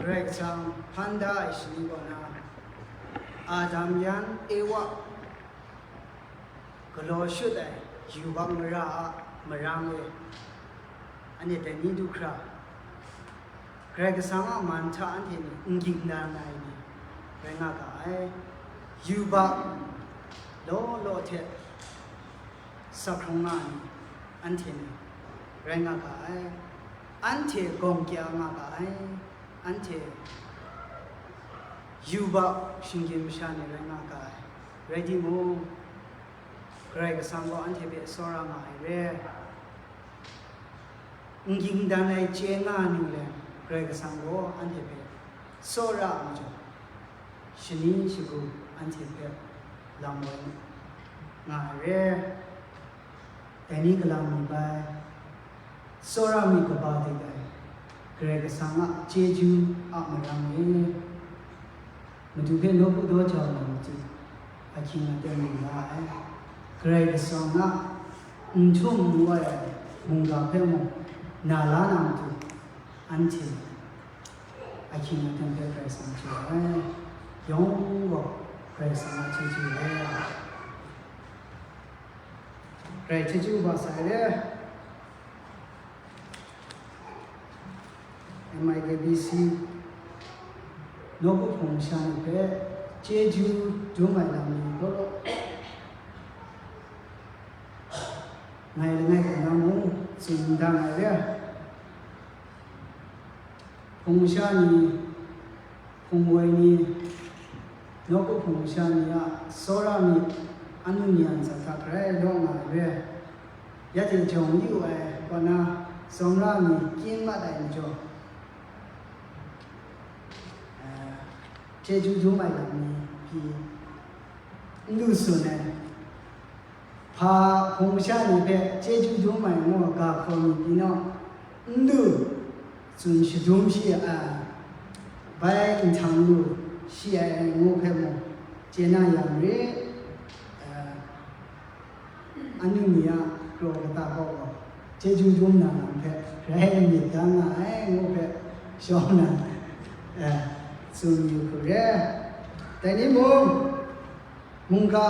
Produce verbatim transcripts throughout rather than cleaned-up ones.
Karai Kasang hpan da ai shani kaw na, Adam yan Ewa galaw shut ai yubak mara a marang e, anhte dai ni du hkra, Karai Kasang a man hta anhte ni n ging dan ai ni rai nga ga ai. Yubak law law hte sak hkrung nga ai ni anhte ni rai nga ga ai. Anhte gawng kya nga ga ai. Anhte yubak shinggyim masha ni rai nga ga ai. Rai timung, Karai Kasang gaw anhte hpe tsawra nga ai re. N ging dan ai chye nga ninglen Karai Kasang gaw anhte hpe tsawra ai majaw, shani shagu anhte hpe lam woi nga ai re. Dai ni galang mi bai, tsawra mi kaba dik ai Karai Kasang a chyeju a marang e. Madu hpe nawku daw jau na matu, ahkying aten lu la ai. Karai Kasang a n htum n wai ai mungga hpe mung na la na matu, anhte ahkying aten hpe Karai Kasang chye ai. Yawng gaw Karai Kasang a chyeju ai. Karai chyeju ba sai le. M I K B C nawku hpung masha ni hpe chyeju dum ai lam ni law law, ngai langai kaw na mung tsun n dang ai re. Hpung masha ni, hpung woi ni, nawku hpung masha ni a tsawra mi anu ni a ntsa hta grai law nga ai re. Ya hte jawng yu ai kaw na, tsawra mi kyin mat ai majaw, eh, chyeju dum ai lam ni pyi n lu tsun ai. Hpa hpung masha ni hpe chyeju dum ai ngu ga hkaw mi pyi naw, n lu tsun shadum shi ai, bai nhtang lu shi ai ngu hpe mung chye na yang re, eh, anhte ni a kraw kata kaw gaw chyeju dum na lam hpe rai myit da nga ai ngu hpe shawng na, eh, tsun yu hku re. Dai ni mung, mungga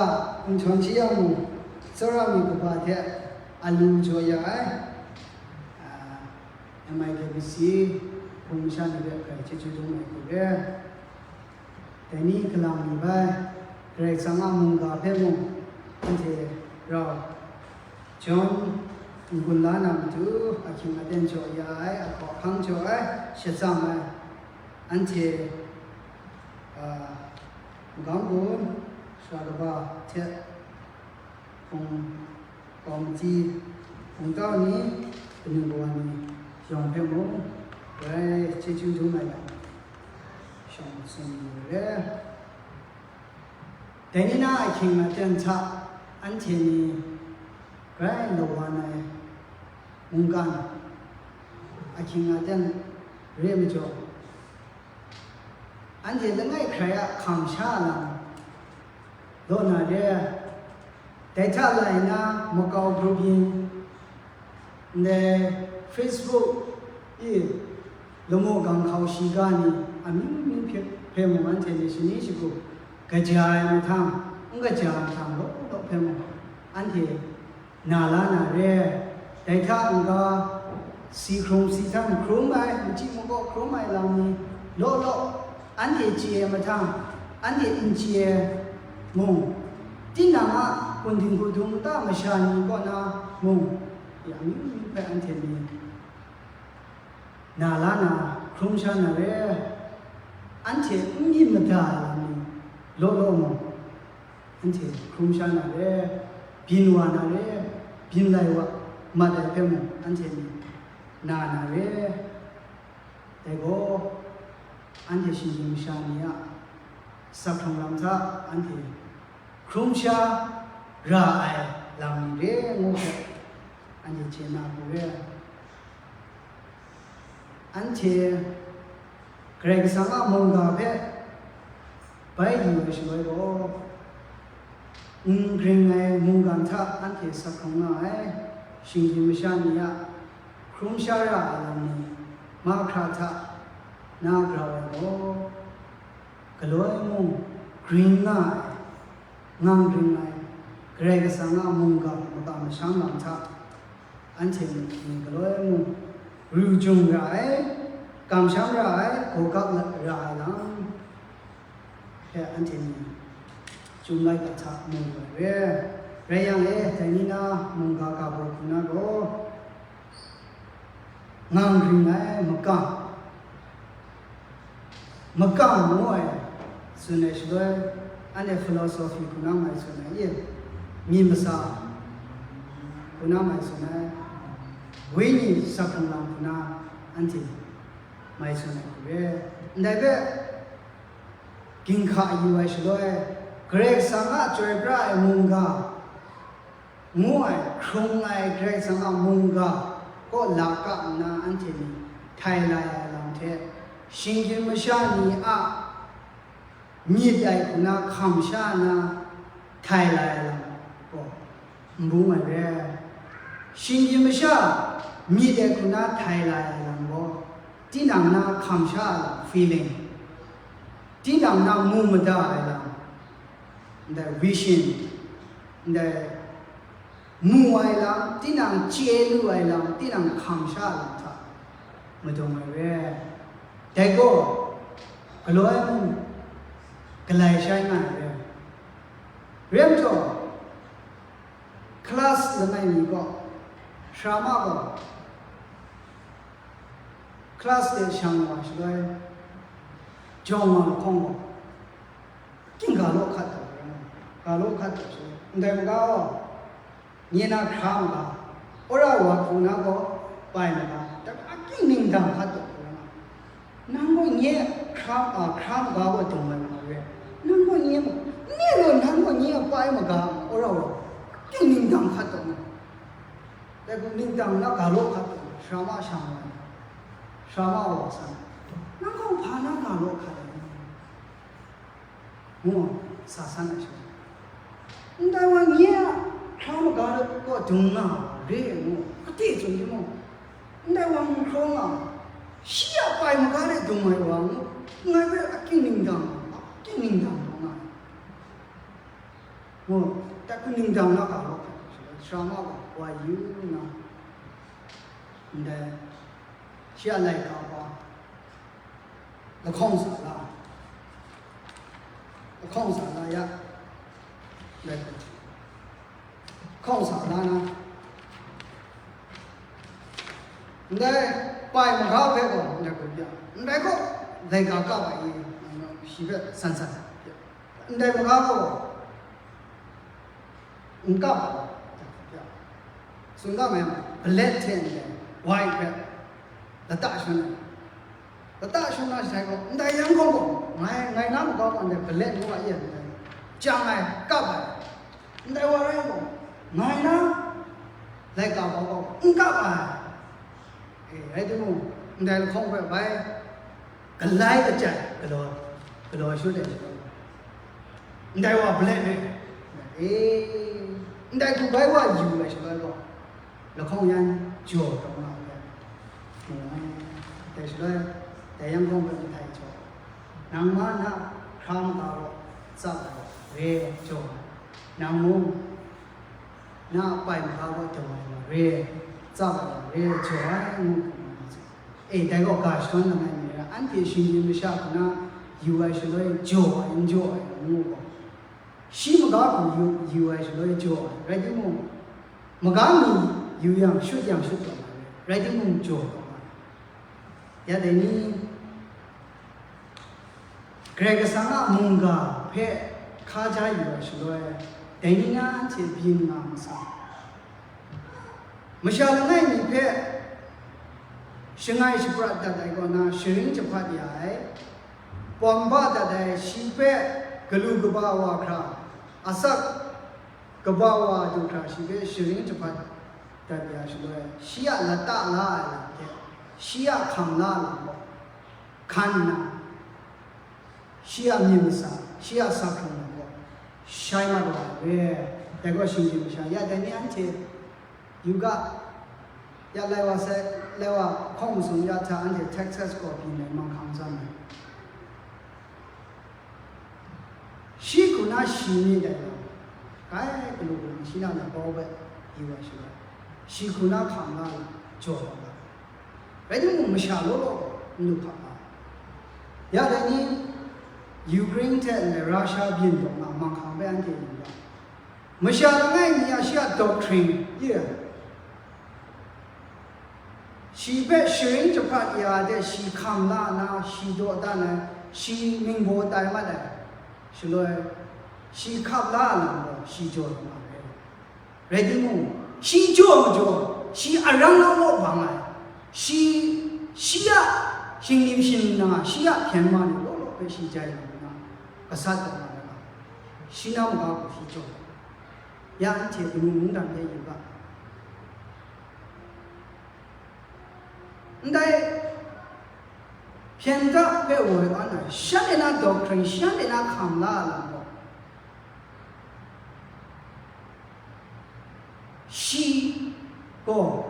nhtawm shi yang mung, tsawra mi kaba hte a lu jaw ya ai, ah, M I K B C hpung masha ni hpe hkrai chyeju dum ai hku re. Dai ni galang mi bai, Karai Kasang a mungga hpe mung, anhte rau John n-gun la na matu, ahkying aten jaw ya ai, ahkaw ahkang jaw ai, shatsam ai, anhte, a, magam gun, sara kaba hte hpung kawmti, hpung tau ni, kanu kawa ni yawng hpe mung, grai chyeju dum ai lam shawng tsun yu re. Dai ni na ahkying aten hta anhte ni grai lawan ai mungkan ahkying aten re majaw, anhte langai hkrai a hkam sha lam law na re ai. Dai hta lai na makau grup yin, ndai Facebook e lamu gang hkau shiga ni amyu myu hpe, hpe mung anhte ni shani shagu kaja ai mahtang, n kaja ai mahtang law law hpe mung, anhte na la na re ai. Dai hta n-ga, si hkrung si htan hkrum ai, machyi makaw hkrum ai lam ni law law, anhte chye ai mahtang, anhte n chye ai mung, tinang a kun dinghku dung ta masha ni kaw na mung, ya amyu myu hpe anhte ni na la na, hkrum sha na re ai. Anhte n myit mada ai lam ni law law mung, anhte hkrum sha na re ai, byin wa na re ai, byin lai wa mat ai hpe mung anhte ni na na re ai. Dai gaw, anhte shinggyim masha ni a sak hkrung lam hta anhte hkrum sha ra ai lam ni re ngu hpe, anhte chye na hku re ai. Anhte Karai Kasang a mungga hpe bai yu ai shaloi gaw, n gring ai mungkan hta anhte sak hkrung nga ai, shinggyim masha ni a hkrum sha ra ai lam ni mahkra hta Na grau ai gaw, galoi mung gring nga ai, ngang gring ai, Karai Kasang a mungga maka masham lam hta, anhte ni galoi mung ru jung ra ai, kamsham ra ai, gawgap ra ai lam hpe anhte ni chyum lai ga hta mu ai re. Rai yang e, dai ni na mungga ga baw hku na gaw, ngang ring ai makam, makam ngu ai tsun ai shaloi, anhte philosophy hku na mai tsun ai, ye, myi masa hku na mai tsun ai, wenyi sakhang lam hku na anhte mai tsun ai hku re. Ndai hpe ginhka yu ai shaloi, Karai Kasang a chyoi pra ai mungga ngu ai, hkrung ai Karai Kasang a mungga kaw la kap nna anhte ni htai lai ai lam hte, shinggyim masha ni a myit ai hku na hkam sha na htai lai ai lam gaw n bung ai re. Shinggyim masha myit ai hku na htai lai ai lam gaw, tinang na hkam sha ai lam, feeling, tinang na mu mada ai lam, ndai vision, ndai mu ai lam, tinang chye lu ai lam, tinang hkam sha ai lam hta madung ai re. Dai gaw, galoi mung galai shai nga ai re. Rem jaw, class langai mi gaw, sara ma gaw, class de shang wa shaloi, jawng wa lahkawng gaw, king ga law hkat taw, ga law hkat taw shaloi, ndai maga gaw, nye na hkra maga, wora wa hku na gaw, pai maga, dai gaw aking ningdang hkat taw, nang gaw nye hkra, a, hkra maga gaw dung ai wa re, nang gaw nye ma, nye gaw nang gaw nye a pai maga, wora wa, aking ningdang hkat taw na, dai gaw ningdang na ga law hkat taw, sara ma shang wa, sara ma wa san, nang gaw hpa na ga law hkat ai? Ngu sa san ai shaloi, ndai wa nye a hkra maga kaw dung nga re ngu, kate tsun timung, ndai wa n hkraw nga, shi a pai maga de dung ai wa ngu, ngai hpe aking ningdang, aking ningdang taw nga ai. Ngu, dai hku ningdang na ga law hkat shaloi, sara ma wa, wa yu nna, ndai shi a laika wa, lahkawng sa la, lahkawng sa la ya, ndai hku, lahkawng sa la na, ndai pai maga hpe gaw ndai hku bya, ndai gaw laika kap ai, shi hpe san san bya, ndai maga gaw n kap ai, tsun ga mai, balet hte ndai wai hpe lata shangun ai. Lata shangun na shatai gaw, ndai yang gaw gaw, ngai, ngai na maga gaw ndai balet ngu a e ai, ndai chyang ai, kap ai. Ndai wa rai gaw, ngai na laika gaw gaw n kap ai. E, rai timung, ndai lahkawng hpe bai galai kachai galaw, galaw shut ai shaloi, ndai wa balet re, e, ndai hku bai wa yu ai shaloi gaw, lahkawng yan jaw taw nga ai, mu ai. Dai shaloi, dai yang gaw hpe Matai jaw, nang ma na hkra maga gaw tsap ai re jaw ai, nang mung na a pai maga gaw taw ai wa re, tsap ai wa re, jaw ai ngu hku nga ai. E, dai gaw ga shadawn langai mi rai, anhte shinggyim masha hku na yu ai shaloi jaw ai, n jaw ai ngu gaw, shi maga hku yu, yu ai shaloi jaw ai, rai timung, maga mi yu yang shut yang shut taw ai, rai timung jaw taw ai. Ya dai ni, Karai Kasang a mungga hpe hka ja yu ai shaloi, dai ni na anhte byin nga ma sa? Masha langai mi hpe shangai shaprat dat ai kaw na sharin jahpat ya ai, pawng ba dat ai shi hpe galu kaba wa hkra, asak kaba wa du hkra shi hpe sharin jahpat dat ya shaloi, shi a lata la ai lam hte shi a hkam la ai lam gaw hkan nna, shi a myit masa, shi a sa hkrung lam gaw shai mat wa ai re. Dai gaw shinggyim masha ya dai ni anhte yu ga, Ya lai wa sai, lai wa hkawng masum ya hta anhte Texas kaw byin ai manghkang tsam ai. Shi hku na shi mi dai wa, kai galu galang shi na na bau bai yu wa shi wa, shi hku na hkam la la, jaw la la. Rai timung, masha law law n lu hkap la. Ya dai ni, Ukraine hte Russia byin daw na manghkang bai anhte yu ga. Masha langai mi a shi a doctrine, ye. Shi hpe sharin jahprat ya de, shi hkam la na, shi dawdan ai, shi ningbaw tai mat ai, shaloi shi hkap la ai lam gaw shi jaw lu ma ai. Rai timung, shi jaw majaw, shi arang law law bang ai, shi, shi a shinglim shinna, shi a hpyen ma ni law law hpe shi jai lu na, gasat taw na, shi na maga gaw shi jaw. Ya anhte kanu mungdan hpe yu ga. Ndai hpyen da hpe woi an ai, shanhte na doctrine, shanhte na hkam la ai lam gaw, shi gaw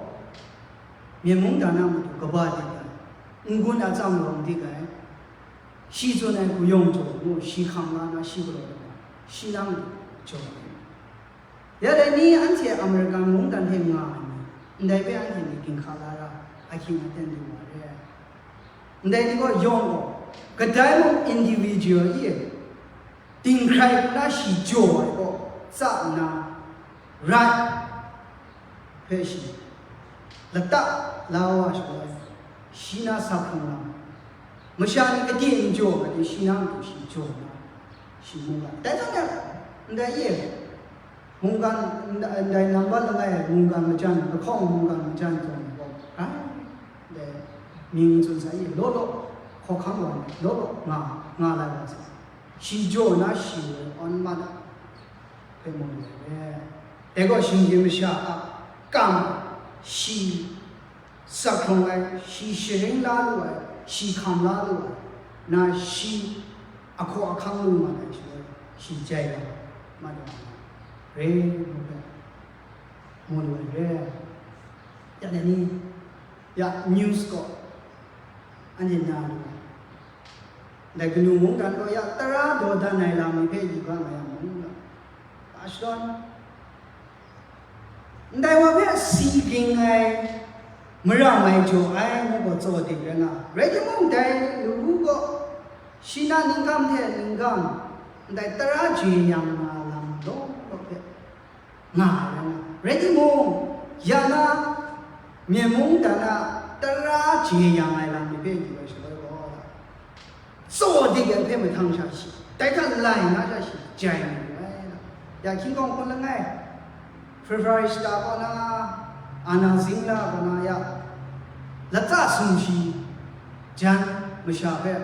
myen mungdan a matu kaba dik ai, n-gun atsam rawng dik ai, shi tsun ai hku yawng jaw ngu, shi hkam la na, shi galaw ai, shi na matu jaw ai. Ya dai ni anhte American mungdan hte nga ai ni, ndai hpe anhte ni ginhka la ra, ahkying aten du wa re. Ndai ni gaw yawng gaw, kadai mung individual e dinghkrai hku na shi jaw ai gaw, tsa nna, rai hpe shi lata la wa shaloi, shi na sa hkrung lam, masha ni gade n jaw ai ni, shi na matu shi jaw na, shi mu ga. Dai hta na, ndai e, mungkan, ndai nambat langai mungkan majan, lahkawng mungkan majan tawn ai gaw, rai, dai mying tsun sai, law law hkawhkam wa, law law nga, nga lai wa sai. Shi jaw na shi woi awn mat ai hpe mu lu ai. Dai gaw shinggyim masha a kam, shi sak hkrung ai, shi sharin la lu ai, shi hkam la lu ai, na shi ahkaw ahkang lu mat ai shaloi, shi jai lam mat wa na, re ngu hpe mu lu ai re. Ya dai ni, ya news gaw anhte na lu ai. Dai kanu mungdan gaw ya tara dawdan ai lam ni hpe yu ga nga yang mung ga, ka shadawn. Ndai wa hpe si ging ai, mara mai jaw ai ngu gaw tsaw dik rai nga. Rai timung, dai lawu gaw shi na ningkam hte ningkam, ndai tara jeyang nga lam law law hpe nga ai rai nga. Rai timung, ya na myen mungdan a tara jeyang ai lam ni hpe yu ai shaloi gaw, tsaw dik ai hpe mahtang sha shi, dai hta lai na sha shi, jai mu ai. Ya hkying hkawng hkun langai, February shata kaw na, Anna Zingla kaw na ya, latsa sumshi jan masha hpe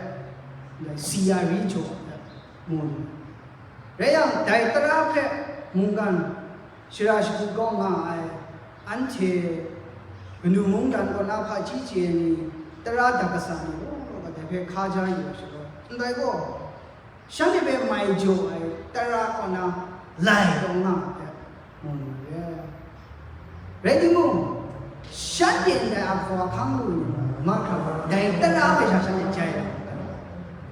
si ya ri jaw ai hpe mu lu. Rai yang, dai tara hpe mungkan shara shagu kau nga ai, anhte kanu mungdan kaw na hpaji chye ai ni, tara dak kasa ni, oh, kadai hpe hkaja yu ai shaloi, ndai gaw, shanhte hpe mai jaw ai tara kaw na lai taw nga ai hpe mu lu re. Rai timung, shanhte ndai ahkaw ahkang lu ni, mahkra gaw, dai tara hpe sha shanhte jai ai,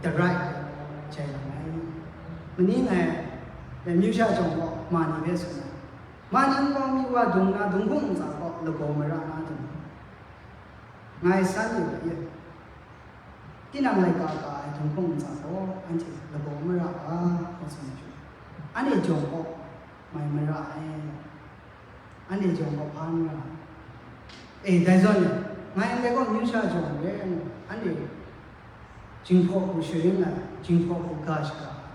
the right hpe jai lang ai. Maning ai, dai myu sha jawng gaw, ma ni hpe tsun ai. Ma ni nkau mi wa dung na, dung hpung ntsa gaw lagaw mara na dung, ngai san yu ai e. Tinang laika ka ai dung hpung ntsa gaw anhte lagaw mara ga, hkaw tsun ai. Anhte jawng gaw mai mara ai. Anhte jawng gaw hpa n ra ai. E, dai zawn e, ngai ndai gaw myu sha jawng re, anhte Jinghpaw hku sharin ai, Jinghpaw hku ga shaga ai,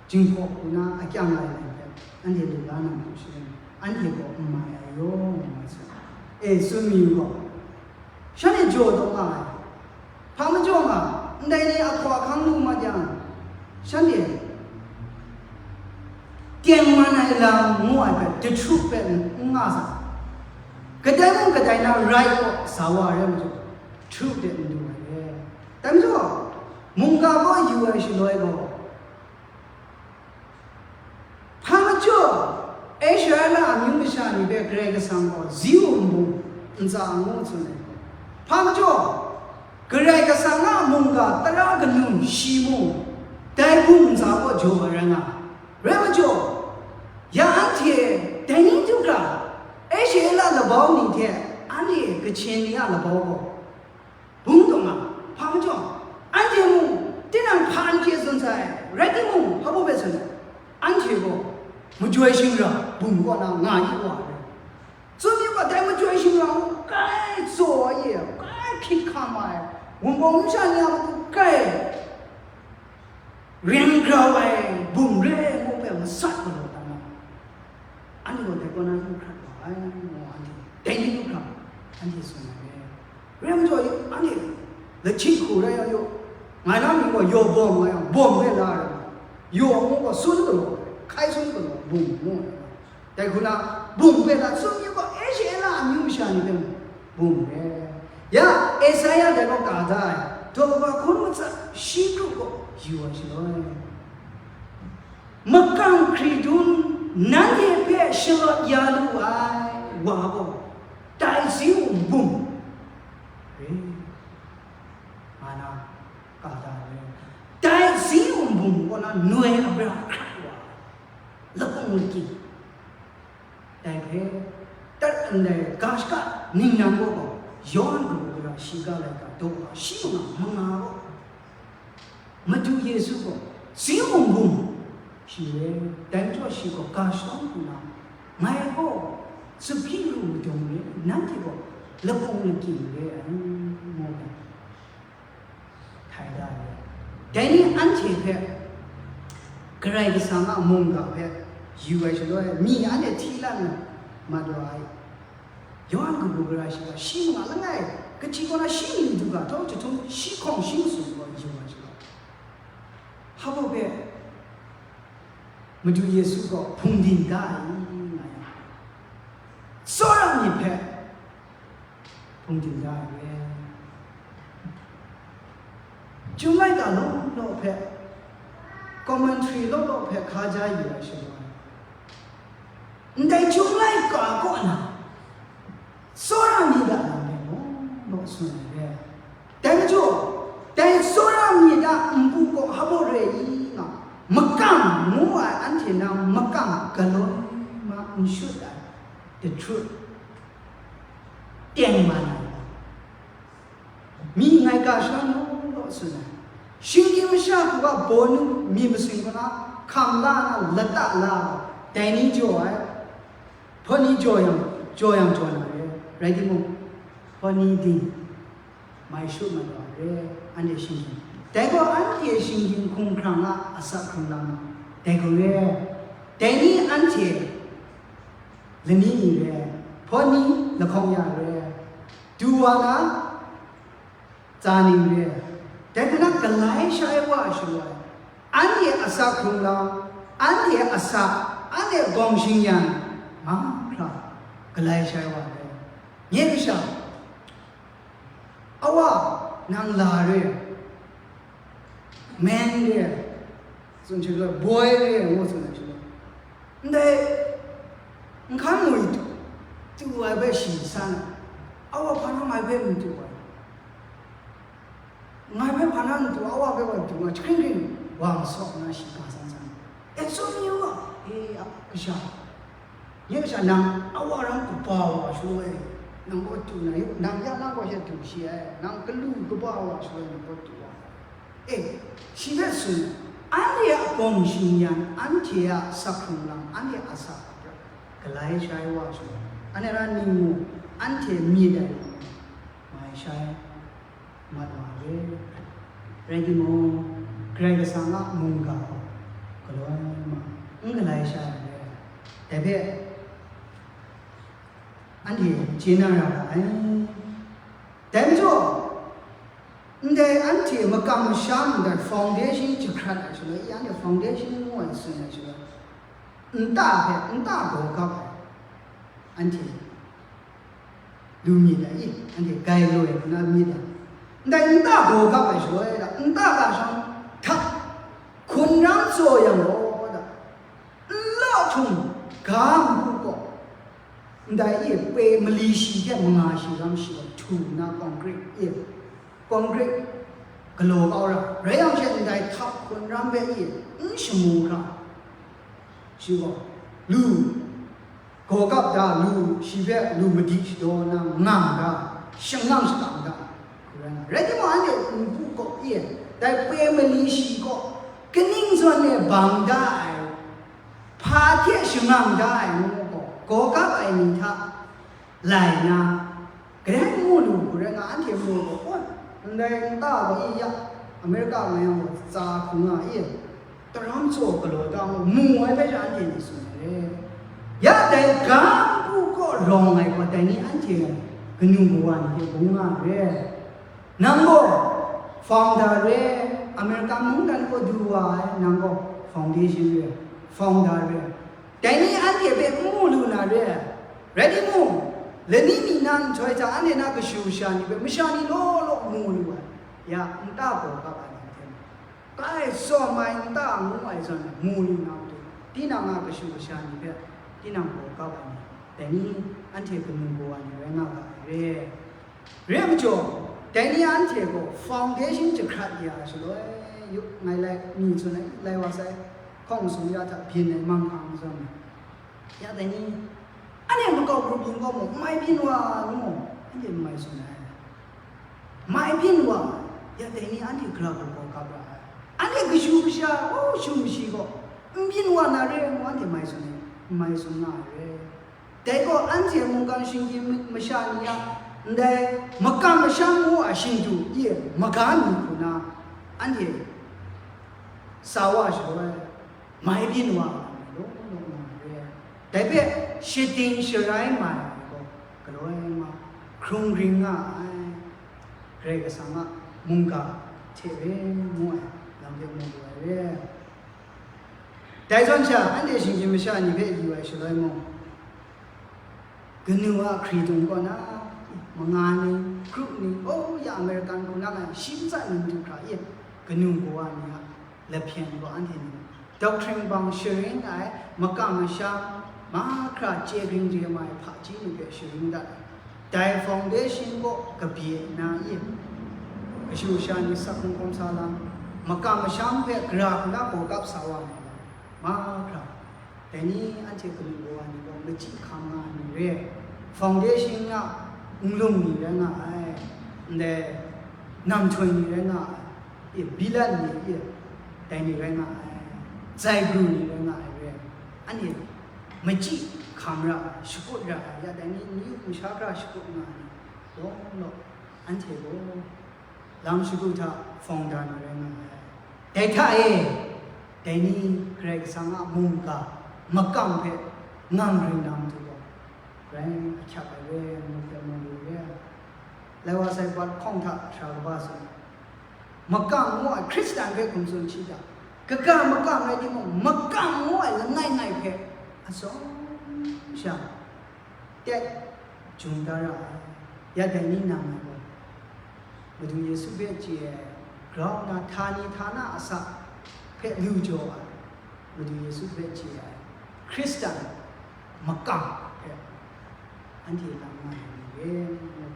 Jinghpaw hku na akyang lai lai hpe, anhte lu la na matu sharin, anhte gaw n mai ai yaw, ngu ai sa. E, tsun mayu gaw, shanhte jaw taw nga ai. Hpa majaw nga, ndai ni ahkaw ahkang lu mat yang, shanhte tengman ai lam ngu ai hpe, the truth hpe n nga sa. Kadai mung kadai na right kaw sa wa ai rai majaw, truth de n du ai re. Dai majaw, mungga gaw yu ai shaloi gaw, hpa majaw, Israela amyu masha ni hpe Karai Kasang gaw ziu nbung, ntsa ngu tsun ai. Hpa majaw, Karai Kasang a mungga tara kanu shi mung, dai bum ntsa kaw jaw ai rai nga ai. Rai majaw, ya anhte dai ni du hkra, Israela labau ni hte anhte Kachin ni a labau gaw, bung taw nga, hpa majaw, anhte mung tinang hpa n chye tsun sai, rai timung, hpa baw hpe tsun ai, anhte gaw majoi shingra bum kaw na nga yu wa ai. Tsun mi gaw, dai majoi shingra mung kai tsaw ai, kai hkying hkam ai, wunpawng masha ni a matu kai reng grau ai bum re ai ngu hpe masat galaw dan ai. Anhte gaw dai kaw na yu hkrat wa ai, ngu anhte, dai ni yu hkra, anhte tsun ai. Rai majaw, anhte lachyip hku rai yang yaw, ngai na mying gaw yaw bawm nga yang, bawm hpe la ai, yaw ngu gaw sun galaw, hkai sun galaw, bum ngu ai. Dai hku na, bum hpe la tsun yu gaw, Israela amyu masha ni hpe mung, bum re. Ya, Esaia dai gaw ka da ai, daw kaba hkun matsa shi kru gaw yu ai shaloi, makam hkridun nanhte hpe shalawt ya lu ai wa gaw, dai zi wun bum re, nga na ka da ai. Dai zi wun bum kaw na noi abra hkrat wa ai, lapung lakying. Dai hpe, tat ndai ga shaka ningnan gaw gaw, Yawhan kabu gara shiga laika daw shi manga manga gaw, Madu Yesu gaw, zi wun bum shi re, dai majaw shi gaw ga shadawn hku na, ngai gaw, zuphpyi lu madung re, nanhte gaw, lapung lakying re ai, ngu ai. Htai da ai. Dai ni anhte hpe Karai Kasang a mungga hpe yu ai shaloi, myi anhte hti lan na mat wa ai. Yawhan kabu gara shiga shi manga langai, kahti kaw na shi myi du ga, htawng jahtum shi hkawng shi masum gaw yu ai shaloi, hpa baw hpe Madu Yesu gaw hpungdim da ai, nga yang, tsawra myit hpe hpungdim da ai. Chyum laika law law hpe, commentary law law hpe hkaja yu ai shaloi, ndai chyum laika kaw na tsawra myit a lam hpe law law tsun ai re. Dai majaw, dai tsawra myit a npu gaw hpa baw re i nga, makam ngu ai anhte na makam galoi ma n shut ai, the truth, teng man ai. Mi ngai ga shadawn law law tsun ai. Shinggyim masha hku a bawnu mi masing kaw na hkam la na lata la ai, dai ni jaw ai, hpawt ni jaw yang, jaw yang jaw na re, rai timung, hpawt ni ding, mai shut mat wa re, anhte shinggyim. Dai gaw anhte shinggyim hkumhkrang a asak hkrung lam, dai gaw re, dai ni anhte lani ni re, hpawt ni lahkawng ya re, du wa na, tsa ning re, dai hpe na galai sha ai wa shaloi, anhte asak hkrung lam, anhte asak, anhte gawng shingyan, mahkra galai sha ai wa re. Nye kasha, awa, nang la re, man re, tsun hte loi, boy re, ngu tsun ai shaloi, ndai nhkan ngwi tu, tu ai hpe shi san ai, awa hpa na ngai hpe n tu ai, ngai hpe hpa na n tu, awa hpe wa tu nga, jahkring hkring wa masawk nna shi ka san san ai. E, tsun yu ga, e, a, kasha, nye kasha, nang awa rang kaba wa shaloi, nang gaw tu na yu, nang ya nang gaw she du shi ai, nang galu kaba wa shaloi, nang gaw tu wa. E, shi hpe tsun, anhte a gawng shingyan, anhte a asak hkrung lam, anhte a asak hpe galai sha ai wa shaloi, anhte ra ning mu, anhte myit ai lam, mai sha ai mat wa re. Rai timung, Karai Kasang a mungga gaw galoi ma, n galai sha ai re. Dai hpe anhte chye na ra ga ai. Dai majaw, ndai anhte makam masham ndai foundation jahkrat ai shaloi, i anhte foundation ngu ai tsun ai shaloi, nta hpe nta gaw gap ai, anhte lu myit ai i, anhte gai loi nna myit ai. Ndai nta gaw gap ai shaloi, nta ga shang hta hkun rang tsaw yang gaw, n law htum ga npu gaw, ndai e Pe mali shi hte manga shi ram shi gaw htu nna kawngkrit e, kawngkrit galaw kau ra, rai yang she ndai hkap hkun ram hpe e n shamu hkra, shi gaw lu gaw kap da, lu shi hpe lu madi shadaw na ngang da, shangang shakang da, rai timung, anhte npu kaw e, dai pe mali shi kaw kaning zawn e bang da ai, hpa hte shangang da ai ngu gaw, gaw kap ai ni hta lai na, grai mu lu hku rai nga, anhte mu gaw, "Oi, ndai nta gaw i ya, Amerika nga yang gaw tsa hku nga i, taram tsaw galaw ta mu," mu ai hpe sha anhte ni tsun ai re. Ya dai ga npu kaw rawng ai gaw, dai ni anhte kanu kawa ni hte bung nga ai re. Nang gaw founder re, Amerika mungdan kaw du wa ai, nang gaw foundation re, founder re. Dai ni anhte hpe n mu lu na re ai. Rai timung, lani mi na nhtoi hta anhte na kashu kasha ni hpe masha ni law law mu lu ai. Ya, nta gaw kap ai ni hte, kai tsawm ai nta ngu ai zawn e mu lu na matu, tinang a kashu kasha ni hpe tinang gaw kap ai ni, dai ni anhte kanu kawa ni rai nga ga ai re. Re ai majaw, dai ni anhte gaw foundation jahkrat ya shaloi, yu, ngai lai mi tsun ai, lai wa sai, hkawng masum ya hta byin ai manghkang zawn, ya dai ni, anhte makau grup yin gaw mung, mai byin wa ngu, anhte n mai tsun ai. Mai byin wa, ya dai ni anhte gara gaw kap ra ai. Anhte kashu kasha, o, shu mashi gaw, n byin wa na re ngu, anhte mai tsun ai, n mai tsun nga ai re. Dai gaw anhte mungkan shinggyim masha ni a ndai makam masham ngu a shingdu e maga mi hku na, anhte sa wa shaloi, mai byin wa ai law law nga ai re. Dai hpe shading sharai mai ai gaw galoi ma, hkrung ring nga ai, Karai Kasang a mungga hte re ngu ai lam hpe mu lu ai re. Dai zawn sha, anhte shinggyim masha ni hpe yu ai shaloi mung, kanu a hkritung kaw na, manga ni, group ni, o, ya American hku na nga, shi matsat ni matu hkra e, kanu kawa ni a lahpyen gaw anhte ni, doctrine bang sharin ai, makam masham, mahkra chye ring re mai hpaji ni hpe sharin dat ai. Dai foundation kaw kabye nna e, kashu kasha ni sak hkungkawm sa lam, makam masham hpe gara hku na gaw kap sa wa ai lam, mahkra, dai ni anhte kanu kawa ni gaw machyi hkam nga ai ni re ai. Foundation a nlung ni rai nga ai, ndai namhtoi ni rai nga ai, e, bilan ni e, dai ni rai nga ai, zaigru ni rai nga ai re ai. Anhte machyi hkam ra ai, shakut ra ai, ya dai ni, ni masha hkra shakut nga ai ni law law, anhte gaw lam shagu hta founder ni rai nga ai. Dai hta e, dai ni Karai Kasang a mungga makam hpe ngang ring na matu gaw, grai ahkyak ai re, ngu hpe mu lu re. Lai wa sai bat hkawng hta sara kaba tsun, makam ngu ai Hkristan hpe hkum tsun shi ta? Kaga makam rai timung, makam ngu ai langai ngai hpe atsawm sha tet jung da ra ai. Ya dai ni nang ngai gaw, Madu Yesu hpe chye ai, grau nna htani htana asak hpe lu jaw ai, Madu Yesu hpe chye ai, Hkristan makam hpe anhte lam nga ai ni re, ngu ai.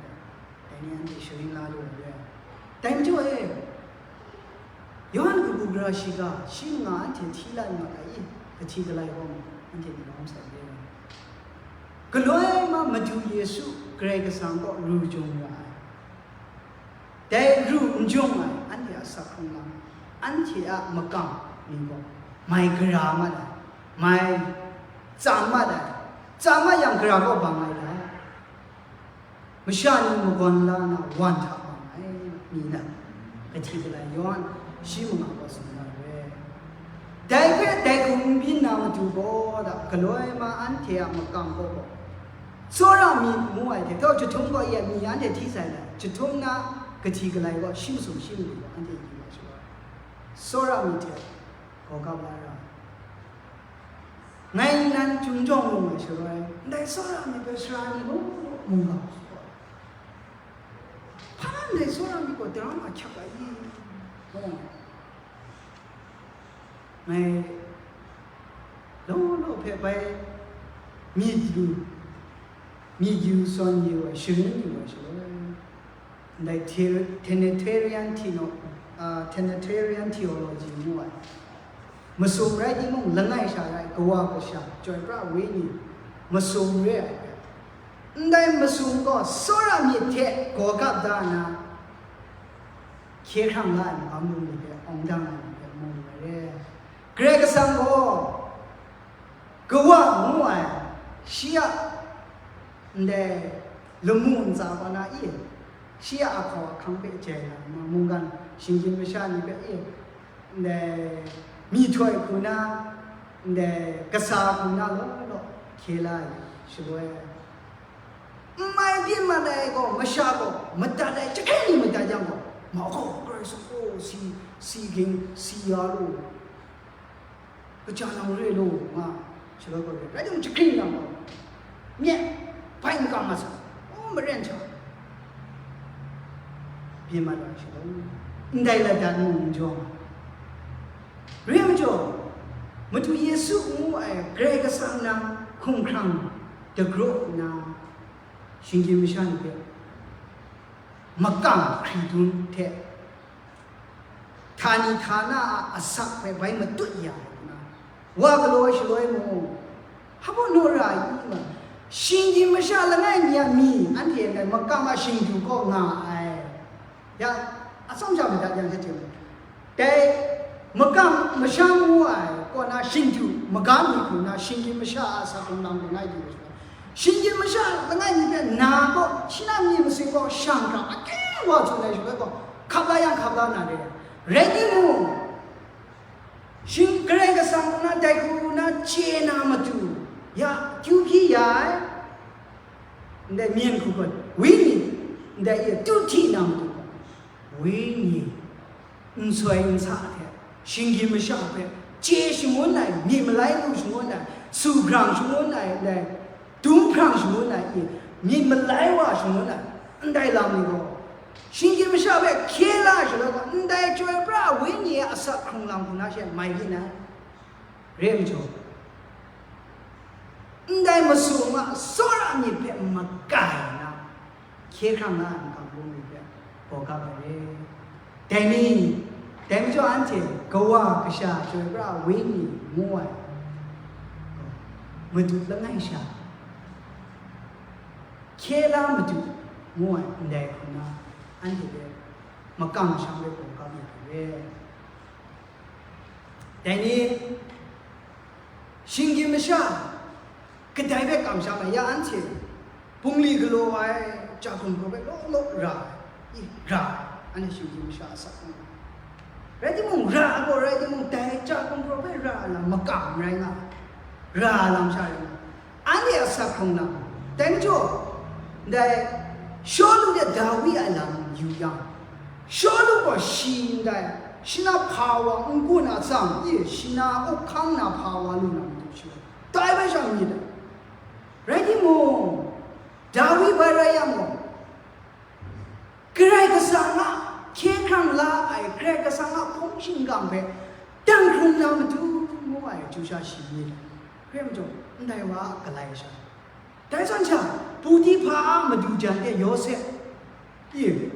Dai ni anhte sharin la lu ai re. Dai majaw e, Yawhan kabu gara shiga, shi manga anhte hti lai mat ai i, kahti galai gaw anhte ni lawm sai re. Galoi ma Madu Yesu Karai Kasang kaw ru jung ra ai. Dai ru n jung ai, anhte a sak hkrung lam, anhte a makam ni gaw mai gara mat ai, mai tsam mat ai, tsam mat yang gara kaw bang ai dai. Masha ni magawn la na wan hta bang ai mi na, kahti galai Yawhan shi manga gaw tsun na re. Dai hpe dai hkum n byin na matu gaw, da, galoi ma anhte a makam kaw gaw, tsawra mi ngu ai hte, tau jahtum gaw ya mi anhte hti sai na, jahtum na kahti galai gaw shi masum shi mali gaw anhte yu wa shawa, tsawra mi hte gaw kap la ra. Ngai nan chyum jawng lu ai shaloi, ndai tsawra mi hpe sara ni law law mu nga, hpa na ndai tsawra mi gaw daram ahkyak ai i? Ngai law law hpe bai myit lu, Myit yu sawn yu ai, sharin yu ai shaloi, ndai the-, Trinitarian Theolo-, ah, Trinitarian Theology ngu ai, masum rai timung, langai sha rai, Kawa Kasha, Chyoi Pra Wenyi, masum re ai hpe, ndai masum gaw tsawra myit hte gaw gap da nna, hkye hkrang la ai magam bungli hpe awng dang ai ni hpe mu lu ai re. Karai Kasang gaw, Kawa ngu ai, shi a, ndai lamu ntsa kaw na i, shi a ahkau ahkang hpe jai na, mungkan shinggyim masha ni hpe i, ndai myihtoi hku na, ndai kasa hku na law law hkye la ai shaloi, n mai byin mat ai gaw, masha gaw madat ai, jahkring ni madat yang gaw, ma gaw, Karai Kasang gaw si, si ging, si ya lu, kaja nang re lu, nga, shaloi gaw, rai timung, jahkring yang gaw, myit, bai makam mat sa, o, maren hta, byin mat ai shaloi, ndai ladan mung n jaw nga. Re majaw, Madu Yesu ngu ai Karai Kasang na hkumhkrang dagraw nna, shinggyim masha ni hpe makam hkri dun hte, htani htana a asak hpe bai matut ya ai hku na, wa galaw ai shaloi mung, hpa baw naw ra ai i ma, shinggyim masha langai mi a myi, anhte ndai makam a shingdu kaw nga ai. Ya, atsawm sha madat yang hte hte mung, dai makam masham ngu ai kaw na shingdu magam ni hku na shinggyim masha a asak hkrung lam langai di ai shaloi, shinggyim masha langai mi hpe na gaw, shi na myi masing gaw shang hkra, akyu wa tsun ai shaloi gaw, hkap la yang hkap la na re ai. Rai timung, shing-, Karai Kasang na dai hku na chye na matu, ya, kyu hpyi ya ai, ndai myen hku gaw, Wenyi, ndai e tu hti na matu gaw, Wenyi, nsoi nsa hte, shinggyim masha hpe, chye shangun ai, myit malai lu shangun ai, su brang shangun ai, ndai, dum hprang shangun ai, i, myit malai wa shangun ai, ndai lam ni gaw, shinggyim masha hpe hkye la ai shaloi gaw, ndai Chyoi Pra Wenyi a asak hkrung lam hku na she mai byin ai. Re ai majaw, ndai masum a tsawra myit hpe makai nna, hkye hkrang la ai makam bungli hpe gaw gap ai re. Dai ni, dai majaw anhte Kawa Kasha Chyoi Pra Wenyi ngu ai, Madu langai sha, hkye la Madu ngu ai ndai hku na, anhte hpe makam masham hpe gaw gap ai re. Dai ni, shinggyim masha kadai hpe kamsham ai, ya anhte bungli galaw ai, ja gumhpraw hpe law law ra ai, i, ra ai, anhte shinggyim masha asak hkawng. Rai timung, ra ai gaw rai timung, dai ja gumhpraw hpe ra ai lam makam rai nga ai, ra ai lam sha rai nga ai. Anhte a asak hkrung lam, dai majaw, ndai Shawlu hte Dawi a lam yu yang, Shawlu gaw shi ndai, shi na hpa wa n-gun a tsam, i, shi na up hkang na hpa wa lu na matu shi, dai bai sha myit ai. Rai timung, Dawi bai rai yang gaw, Karai Kasang a hkye hkrang la ai, Karai Kasang a hpung shingkang hpe dang hkrung na matu ngu ai chyu sha shi myit ai. Hkrai majaw, ndai wa a galai sha, dai zawn sha, Puhtipa a madu jan e Yawsep, i,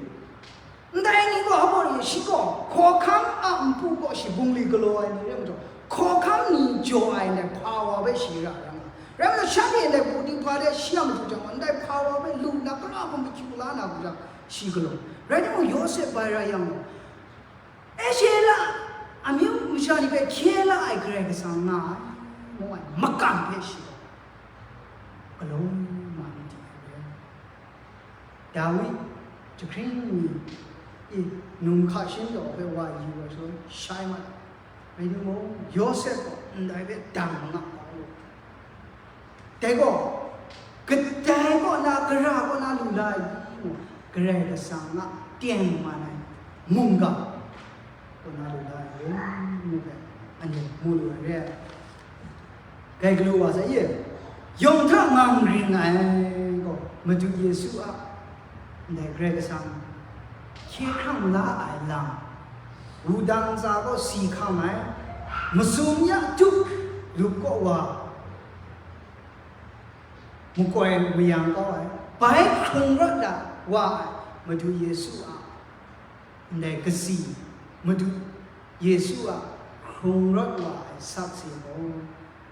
ndai ni gaw hpa baw ni, shi gaw hkawhkam a npu kaw shi bungli galaw ai ni rai majaw, hkawhkam ni jaw ai ndai hpa wa hpe shi ra ai rai nga. Rai majaw, shanhte ndai Puhtipa hte shi a madu jan gaw, ndai hpa wa hpe lu nna, kara hkum ahkyu la na hku jang, shi galaw. Rai timung, Yawsep bai rai yang gaw, Israela amyu masha ni hpe hkye la ai Karai Kasang nga ai, ngu ai makam hpe shi gaw galaw nga ai ni di ai re. Dawi jahkring mi, i, num hka shin daw hpe wa yu ai shaloi, shai mat ai. Rai timung, Yawsep gaw ndai hpe dang nga ai. Dai gaw, kadai kaw na, gara kaw na lu la ai i mung, Karai Kasang a tengman ai mungga kaw na lu la ai, ngu hpe, anhte mu lu ai re ai. Gai galu wa sa i, yawng hta ngang ring ai gaw, Madu Yesu a ndai Karai Kasang hkye hkrang la ai lam, wudang ntsa gaw si hkam ai, masum ya tup lup kaw wa, makoi mayang kau ai, bai hkrung rawt la wa ai Madu Yesu a ndai kasi, Madu Yesu a hkrung rawt wa ai sakse gaw,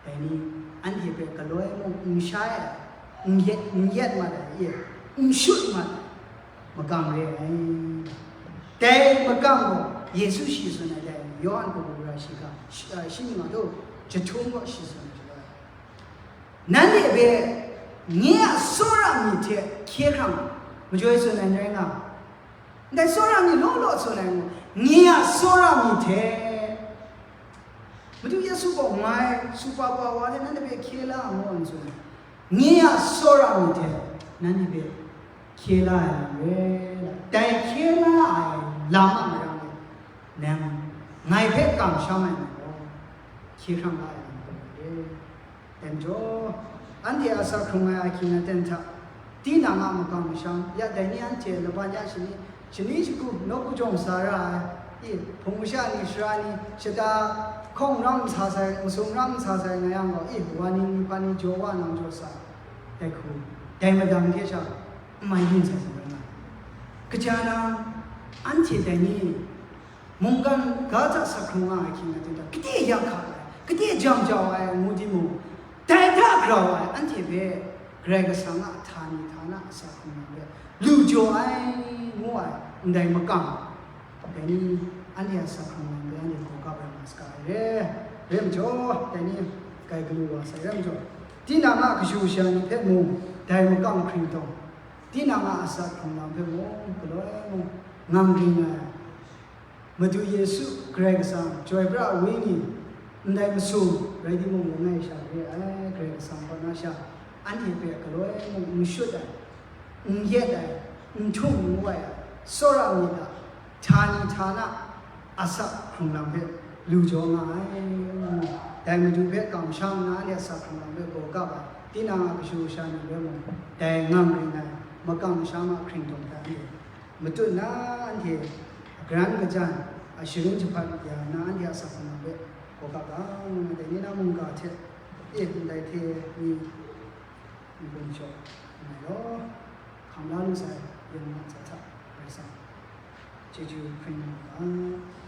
dai ni anhte hpe galoi mung n shai ai, n yet, n yet mat ai, e, n shut mat ai, makam re ai. Dai makam gaw Yesu shi tsun ai dai, Yawhan kabu gara shiga, shi, a, shi mying a du, jahtum gaw shi tsun ai. Nanhte hpe nye a tsawra myit hte hkye hkrang, majoi tsun ai n rai nga, ndai tsawra myit law law tsun ai ngu, nye a tsawra myit hte, Madu Yesu gaw ngai su pa pa wa hte nanhte hpe hkye la ngu n tsun ai. Nye a tsawra myit hte nanhte hpe hkye la ai lam re, dai hkye la ai lam a marang e, nang ngai hpe kamsham ai ni gaw, hkye hkrang la ai lam re. Dai majaw, anhte a asak hkrung ai ahkying aten hta, tinang a makam masham, ya dai ni anhte laban ya shani, shani shagu, nawku jawng sa ra ai, i, hpung masha ni, sara ni, shata hkawng ram nsa sai, masum ram nsa sai nga yang gaw, i, wa ni, ni hpa ni jaw wa nang jaw sa, dai hku, dai madang hte sha, n mai byin sa sa nga ai. Kaja na, anhte dai ni, mungkan ga hta asak hkrung nga ai ahkying aten hta, kade ya hka ai, kade jam jau ai ngu timung, dai hta grau ai anhte hpe Karai Kasang a htani htana asak hkrung lam hpe lu jaw ai ngu ai ndai makam, dai ni anhte a asak hkrung lam hpe anhte gaw gap rai nga saga ai re. Rai majaw, dai ni grai galu wa sai rai majaw, tinang a kashu kasha ni hpe mung dai makam hkringtawng, tinang a asak hkrung lam hpe mung galoi mung ngang ring ai Madu Yesu Karai Kasang, Chyoi Pra Wenyi, ndai masum rai timung, langai sha re ai Karai Kasang kaw na sha, anhte hpe galoi mung n shut ai, n yet ai, n htung n wai ai, tsawra myit a htani htana asak hkrung lam hpe lu jaw nga ai. Dai Madu hpe kamsham nna, anhte asak hkrung lam hpe gaw gap ai, tinang a kashu kasha ni rai mung, dai ngang ring ai, makam masham a hkringtawng hta anhte matut nna, anhte garan gajan, a sharin jahpat ya nna, anhte a asak hkrung lam hpe gaw gap ga, dai ni na mungga hte, e, ndai hte ni n-gun shaw n rai law, hkam la lu sai, yen nga hta hta, Karai Kasang chyeju hpring nga ga.